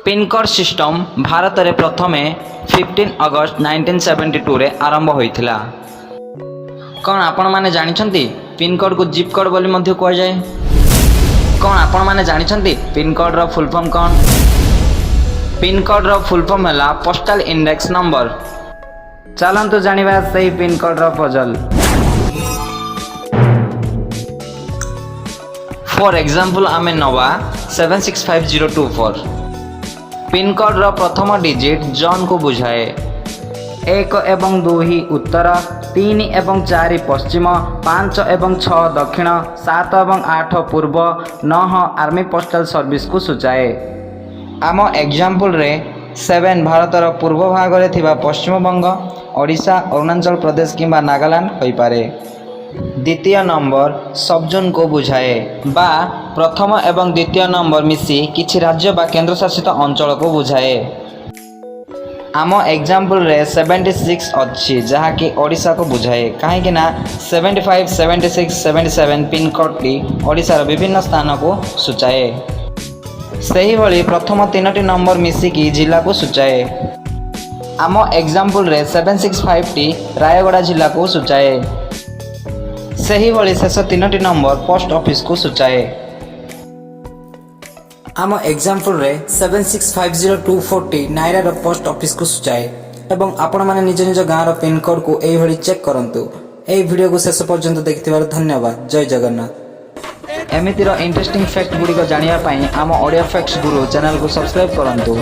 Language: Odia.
ପିନକୋଡ୍ ସିଷ୍ଟମ ଭାରତରେ ପ୍ରଥମେ 15 ଅଗଷ୍ଟ 1972ରେ ଆରମ୍ଭ ହୋଇଥିଲା। କ'ଣ ଆପଣମାନେ ଜାଣିଛନ୍ତି, ପିନକୋଡ଼୍କୁ ଜିପ୍ କୋଡ଼୍ ବୋଲି ମଧ୍ୟ କୁହାଯାଏ? କ'ଣ ଆପଣମାନେ ଜାଣିଛନ୍ତି, ପିନକୋଡ଼୍ର ଫୁଲ୍ ଫର୍ମ କ'ଣ? ପିନକୋଡ଼୍ର ଫୁଲ୍ ଫର୍ମ ହେଲା ପୋଷ୍ଟାଲ ଇଣ୍ଡେକ୍ସ ନମ୍ବର। ଚାଲନ୍ତୁ ଜାଣିବା ସେଇ ପିନକୋଡ଼୍ର ପଜଲ୍। ଫର୍ ଏକ୍ଜାମ୍ପଲ୍, ଆମେ ନେବା 765024। ପିନକୋଡ଼୍ର ପ୍ରଥମ ଡିଜିଟ୍ ଜୋନ୍କୁ ବୁଝାଏ। 1 ଏବଂ 2 ଉତ୍ତର, 3 ଏବଂ 4 ପଶ୍ଚିମ, 5 ଏବଂ 6 ଦକ୍ଷିଣ, 7 ଏବଂ 8 ପୂର୍ବ, 9 ଆର୍ମି ପୋଷ୍ଟାଲ ସର୍ଭିସକୁ ସୂଚାଏ। ଆମ ଏକ୍ଜାମ୍ପଲ୍ରେ 7 ଭାରତର ପୂର୍ବ ଭାଗରେ ଥିବା ପଶ୍ଚିମବଙ୍ଗ, ଓଡ଼ିଶା, ଅରୁଣାଚଳ ପ୍ରଦେଶ କିମ୍ବା ନାଗାଲାଣ୍ଡ ହୋଇପାରେ। ଦ୍ୱିତୀୟ ନମ୍ବର ସବଜୋନ୍କୁ ବୁଝାଏ ବା ପ୍ରଥମ ଏବଂ ଦ୍ୱିତୀୟ ନମ୍ବର ମିଶି କିଛି ରାଜ୍ୟ ବା କେନ୍ଦ୍ରଶାସିତ ଅଞ୍ଚଳକୁ ବୁଝାଏ। ଆମ ଏକ୍ଜାମ୍ପଲ୍ରେ 76 ଅଛି, ଯାହାକି ଓଡ଼ିଶାକୁ ବୁଝାଏ, କାହିଁକି ନା 75, 76, 77 ପିନ୍କୋଡ଼୍ଟି ଓଡ଼ିଶାର ବିଭିନ୍ନ ସ୍ଥାନକୁ ସୂଚାଏ। ସେହିଭଳି ପ୍ରଥମ ତିନୋଟି ନମ୍ବର ମିଶିକି ଜିଲ୍ଲାକୁ ସୂଚାଏ। ଆମ ଏକ୍ଜାମ୍ପଲ୍ରେ 765ଟି ରାୟଗଡ଼ା ଜିଲ୍ଲାକୁ ସୂଚାଏ। ସେହିଭଳି ଶେଷ ତିନୋଟି ନମ୍ବର ପୋଷ୍ଟ ଅଫିସକୁ ସୂଚାଏ। ଆମ ଏକ୍ଜାମ୍ପଲ୍ରେ 765024ଟି ନାଇରାର ପୋଷ୍ଟ ଅଫିସକୁ ସୂଚାଏ ଏବଂ ଆପଣମାନେ ନିଜ ନିଜ ଗାଁର ପିନ୍କୋଡ଼୍କୁ ଏଇଭଳି ଚେକ୍ କରନ୍ତୁ। ଏହି ଭିଡ଼ିଓକୁ ଶେଷ ପର୍ଯ୍ୟନ୍ତ ଦେଖିଥିବାରୁ ଧନ୍ୟବାଦ। ଜୟ ଜଗନ୍ନାଥ। ଏମିତିର ଇଣ୍ଟରେଷ୍ଟିଂ ଫ୍ୟାକ୍ଟ ଗୁଡ଼ିକ ଜାଣିବା ପାଇଁ ଆମ ଓଡ଼ିଆ ଫ୍ୟାକ୍ଟସ୍ ଗୁରୁ ଚ୍ୟାନେଲକୁ ସବସ୍କ୍ରାଇବ୍ କରନ୍ତୁ।